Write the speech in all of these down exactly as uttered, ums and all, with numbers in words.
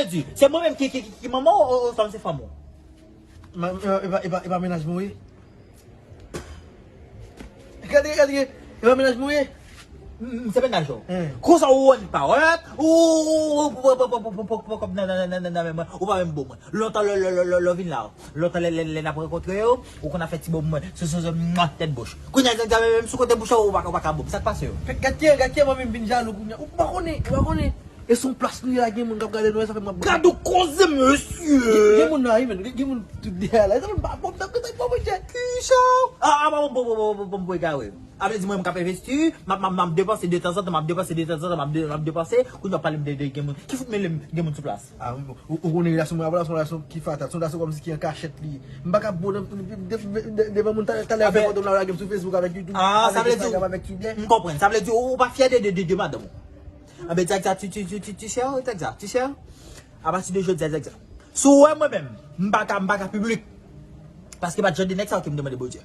vle di? Se mwen menm ki, ki, ki, ki manman w, oswa m se fanm ou? E pa, e pa, e pa mennaj mwen ye? Gade, gade, e pa mennaj mwen ye? M se mennaj ou. Konsa ou wonn pa wè, ou pran kòb nan men mwen, ou pa menm bon mwen. Lontan lè w vin la, lontan lè n ap rankontre yo, ou konn ap fè ti bon mwen sou sou sou tèt bouch. Kounye a, menm sou kote bouch ou pa ka bon. Sa k pase yo? Gad kijan, gad kijan mwen menm vin jalou kounye a. Ou pa konnen, ou pa konnen. E se yon plas nou ye la, gen moun k ap gade nou, e sa fè m ap. Gad ou koze, mesye! Gen moun nan, wi, men, gen moun tout dèyè la. E sa fè m pa bon, m t ap rete bon, monchè. Kisa? A, a, bon, bon, bon, bon, bon, bon, bon, egare. A vle di mwen, m k ap envesti, m ap, m ap, m ap depanse de tanzantan, m ap depanse de tanzantan, m ap de, m ap depanse, kounye a w ap pale m de, de gen moun. Ki fout mele m gen moun sou plas? A, wi, bon. Ou, ou konnen relasyon mwen avè w la, se yon relasyon ki fatal, se yon relasyon kòmsi ki an kachèt li ye. M pa ka bon, devan moun, talè, talè, fè foto m la, lage m sou Facebook avèk YouTube, avèk Instagram, avèk Twitter. M konprann. Sa vle di ou, ou pa fyè de, de, de, de madanm ou. Anben, tèks sa, ti, ti, ti, ti, ti chè, tèks sa, ti chè. Apati de jodi a, tèks sa. Si w wè mwen menm, m pa ka, m pa ka piblik. Paske pa t jan de nèg sa yo ke m te mande Bondye.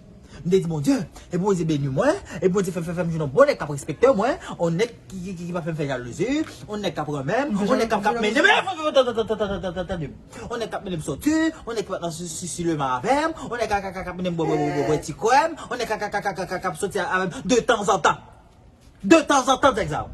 M te di Bondye, epi Bondye beni mwen, epi Bondye fè, fè, fè m jwenn yon bon nèg k ap respekte mwen, yon nèg ki, ki, ki, ki pa fè m fè jalouzi, yon nèg k ap renmen m, yon nèg k ap, k ap mennen m, tande m. Yon nèg k ap mennen m soti, yon nèg ki pa t nan si, si, si leman avè m, yon nèg k ap, k ap, k ap mennen m bwè, bwè, bwè, bwè ti kwè m, yon nèg k ap, k ap, k ap, k ap, k ap soti avè m de tanzantan. De tanzantan, tèks sa.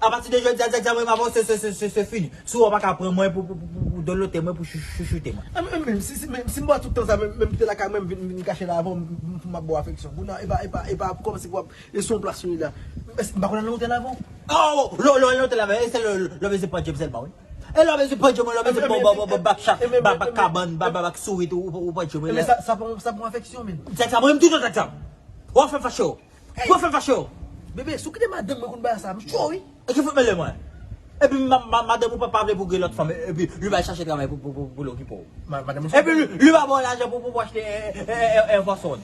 Apati de jodi a, tèks sa, mwen, m ap se, se, se, se, se fini. Si w pa ka pran mwen pou, pou, pou, pou, pou dolote mwen, pou chou-, chouchoute mwen. A, men, men, si, si, men, si m ba w tout tan sa, menm, menm kite lakay mwen, m vin, vin kache la avè w, m, m, m ap ba w afeksyon. Kounye a, e pa, e pa, e pa kòmsi pou w ap, e se yon plas nou ye la. M pa konn al nan otèl avè w. Oh, lè, lè, lè otèl avè, e se lè, lè, lè bezwen pran djèm sèlman, wi. E lè bezwen pran djèm, lè bezwen bak chat, bak, bak kabann, bak, bak, bak sourit, ou, ou, ou pran djèm, lè. Sa, sa pa, sa pa yon afeksyon, men. Tèks sa, mwen, m toujou tèks sa. W ap fè m fache w. Ou ap fè m fache w. Bebe, si w kite madanm mwen konn bagay sa, m cho wi. E ki fout mele mwen? Epi ma, ma, madanm ou pa, pa vle pou gen lòt fanm, epi li bay chache travay pou, pou, pou, pou l okipe w. Ma, madanm ou. Epi li, li pa ba w lajan pou, pou, pou achte, e, e, e, e, Air Force One.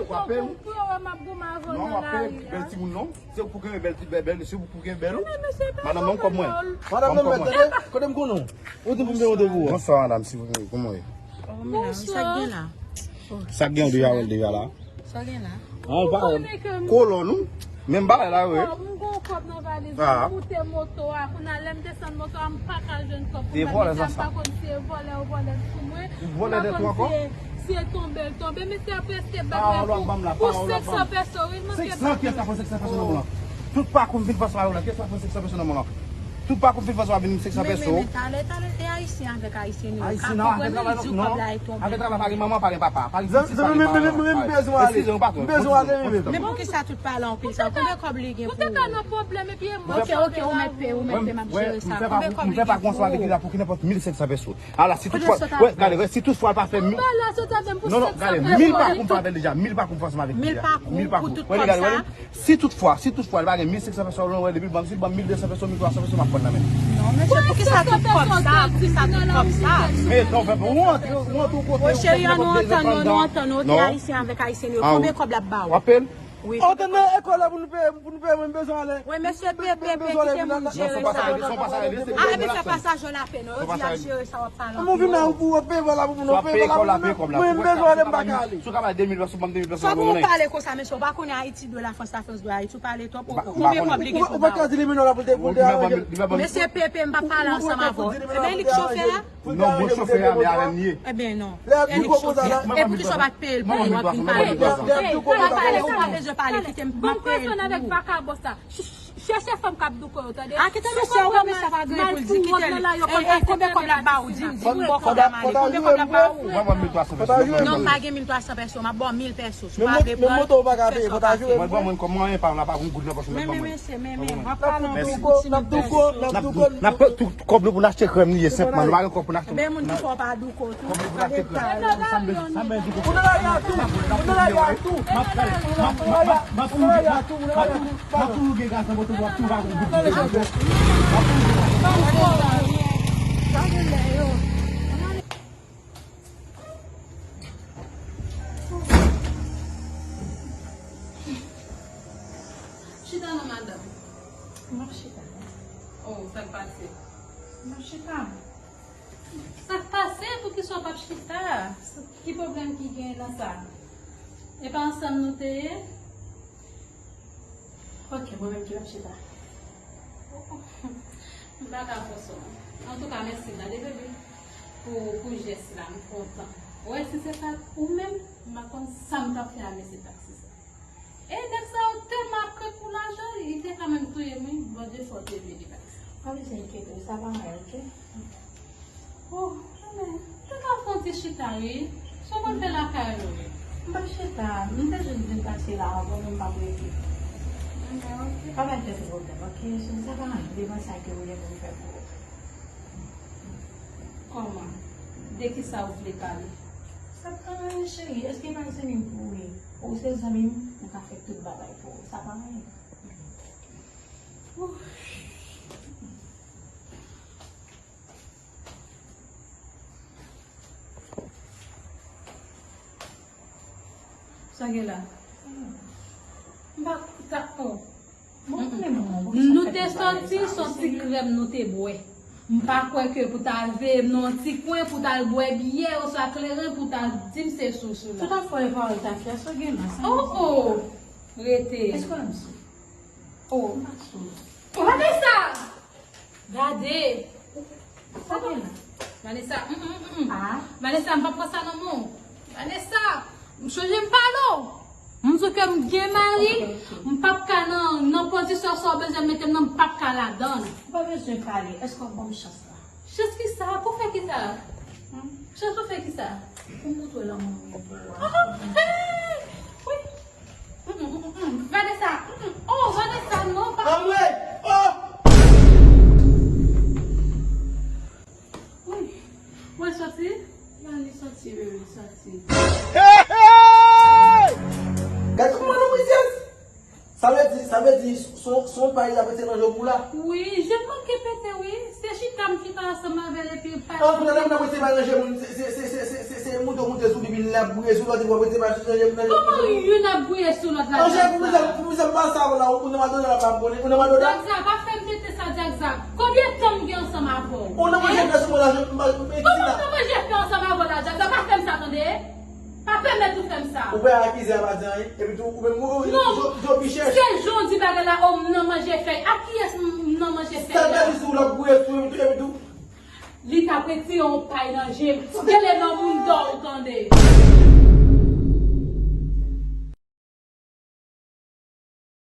w ap peye, wi. Pou yo wè m ap goumen avè w nan lari a. Non, w ap peye, bèl timoun non. Se ou pou gen bèl, bèl, bèl, se ou pou gen bèl, wi. Madanm nan kòb mwen. Madanm nan mèt tande, kote m konnen w? Ou di pou m gen randevou a. Bonswa, madanm, silvouplè, kòman w ye? Bonswa. Sa k gen w deja wè l deja la? Sa gen la? An, pa wè. Kolon nou. Menm bagay la, wi. M gon kòb nan valiz mwen, m moute moto a. Kounye a, lè m desann moto a, m pa ka jwenn kòb pou m ba mesye a, m pa konn si e vòlè yo vòlè sou mwen. M pa konn si e tonbe l tonbe. Mesye a prèske bat mwen pou senk san peso, wi. L manke bat mwen. Tout pa konn vin pase la, kiyès k ap pran senk san peso nan men w lan? Nou pa konn fin fè sa, vin mil senk san pèso. Men, men, men, talè, talè, e ayisyen avèk ayisyen yo. Ayisyen, non, avèk travay, non. Avèk travay, pa gen manman, pa gen papa, pa gen pitit, pa gen paran. Zanmi, men, men, men, men, m bezwen ale. Eskize, m patwon. M bezwen ale, men, men. Men poukisa tout pale anpil sa? Konbyen kòb li gen pou ou? Ou te ka nan pwoblèm, epi e mwen. Ok, ok, ou mèt peye, ou mèt peye, m ap jere sa. Konbyen kòb li gen pou ou? Mwen fè pa pran swa avèk li la pou ki nenpòt mil senk san pèso. Ala, si toutfwa, wè, gade, wè, si toutfwa l pa fè mil. Non, non, gade, mil pa pou m fè avè l deja, mil pa pou m fè ansanm avèk li deja. Mil pa pou, pou tout kòb sa. Si toutfwa, si toutfwa, li pa gen mil senk san pèso, wè, depi l ban m, si l ban m mil de san pèso, mil twa san pèso, m ap pran nan men l. Non, mesye, poukisa tout kòb sa? Poukisa tout kòb sa? Men, non, fè, ou antre, ou antre yon kote, ou fè nenpòt de, nou antre, nou antre, nou antre, ayisyen avèk ayisyen yo. Konbyen kòb l ap ba ou? W ap peye l? Wi. Antre nan ekòl la pou nou peye, pou nou peye, mwen bezwen ale. Wi, mesye, peye, peye, peye, kite moun jere sa. Ah, epi fè pasajè la pè, non, yo di y ap jere sa, w ap pale anpil. Mwen vin la pou, pou w ap peye la pou nou, peye la pou nou, mwen bezwen ale, m pa ka ale. Si w ka bay de mil pèso, ban m de mil pèso. Sa pou w pale konsa, mesye, w pa konnen Ayiti dwe Lafrans, Lafrans dwe Ayiti, w pale twòp. Konbyen kòb li gen pou ba w? Ou pa ka di li, men non, la pou te, pou te aranje. Mesye, peye, peye, m pa pale ansanm avè w. Ebyen, li k chofè a? Non, mwen chofè a, men avè m li ye. Ebyen non. E li k chofè. E poukisa w pa t peye l pou li, w ap vin pale konsa? Ou pa pale, ou pa bezwen pale, kite m, m ap peye l pou ou. Chèche fanm k ap douko yo, tande. A, kite mesye a, wè mesye a pa gen pou l di, kite l. E, e, konbyen kòb l ap ba ou? Di m, di m, bon, kòb la m ale. Konbyen kòb l ap ba ou? Mwen, mwen, mil twa san pèso. Non, m pa gen mil twa san pèso, m ap ba w mil pèso. Si w pa vle pran l, fè sa w ka fè. Mwen, mwen, mwen, kòm mwen, pa m la pa gen goud nan pòch mwen, ban mwen. Men, men, men, men, men, w ap pale anpil pou ti moun pèso. N ap douko, n ap douko, n ap douko. Tout kòb nou pou n achte krèm li ye senpman. Nou pa gen kòb pou n achte. Men moun ki fè w pa douko tou. Kòb nou pou n achte krèm. Sa m bezwen, sa m bezwen douko. Ou nan lari a tou. Ou nan lari a tou. M ap pale, m ap, m ap, m ap, m ap toujou, m ap toujou, m ap toujou gen gaz nan moto pou ap toujou pa gen goud. M ap toujou gen gaz. Chita non, madanm. M ap chita. Oh, sa k pase? M ap chita. Sa k pase? Poukisa w p ap chita? Ki pwoblèm ki gen nan sa? E pa ansanm nou te ye? Ok, mwen menm ki p ap chita. M pa ka fòse w. Antouka, mèsi, tande, bebe, pou, pou jès la, m kontan. Ou wè, si se pa t ou menm, m pa konn sa m t ap fè a mesye taksi sa. E nèg sa yo tèlman ap krèk pou lajan, li te ka menm touye m, wi. Bondye fò, te vle li pa t sa. Pa bezwen enkyete w, sa pa anyen, oke? Oh, men, te ka fè yon ti chita, wi. Sa w konn fè lakay ou, wi? M pa chita, m te jis vin pase la avan, men m p ap rete. Anben, oke. Pa bay tèt ou pwoblèm, oke? Sa pa anyen, devan sa ke ou gen pou m fè pou ou. Kòman? De kisa ou vle pale? Sa pa anyen, cheri. Èske m pa zanmi w pou ou ye? Ou se zanmi m, m ka fè tout bagay pou ou. Sa pa anyen. Ouf. Sa gen la? M pa ta, oh. Nou te sòti, se yon ti krèm nou te bwè. M pa kwè ke pou ta al veye m nan yon ti kwen, pou ta al bwè byè oswa kleren, pou ta al di m se sou sou la. Tout afè e pawòl ta fè, sa gen la, sa gen la. Oh, oh! Rete. Èske w wè m sou? Oh. M pa sou. Vanessa! Gade. Sa gen la? Vanessa, mm, mm, mm, mm. Ah. Vanessa, m p ap pran sa nan men w. Vanessa, m chonje m pale w. M di w ke m gen mari, ok, ok, m p ap ka nan, nan pozisyon sa w bezwen mete m nan, m p ap ka ladan l. Ou pa bezwen pale. Èske w ap ban m chans la? Chans kisa? Pou fè kisa? Hmm? Chans pou fè kisa? Pou m montre w lanmou m gen pou ou a. Ah, hey! Wi. Mm, mm, mm, mm. Vanessa, mm, mm. Oh, Vanessa, non, pa. Anmwey! Oh! Wi. Mwen sòti? Nan li sòti, bebe, sòti. Hey, hey! Gad kòman nou prizyèz! Sa vle di, sa vle di, se yon, se yon pay la pete nan je w pou la? Wi, je m manke pete, wi. Se chita m chita ansanm avè l epi pale. An, pou nan, nan mete pay nan je moun, se, se, se moute, moute sou li, vin la bouye sou lòt, epi w ap mete pay nan je moun. Kòman youn ap bouye sou lòt la, Jackza? Pou mizè, pou mizè, m pa sa la, ou nan Madonna la, pa m konnen, ou nan Madonna? Jackza, pa fè m tete sa, Jackza. Konbyen tan m gen ansanm avè w? Ou nan manje fè sou mwen la, je, m pa, m pa, m pa, kòman m nan manje fè ansanm avè w la, Jackza? Pa fè m sa, tande? Pa pèmèt ou fè m sa. Ou pa akize a pa di anyen. Epi tou, ou menm, ou, ou, ou pi chèch. Se jan w di bagay la, o, m nan manje fèy. Ak kiyès m, m nan manje fèy la? Sa l ta di sou w, l ap gouye sou, epi tou, epi tou. Li t ap retire yon pay nan je m. Gade nan moun dò w, tande.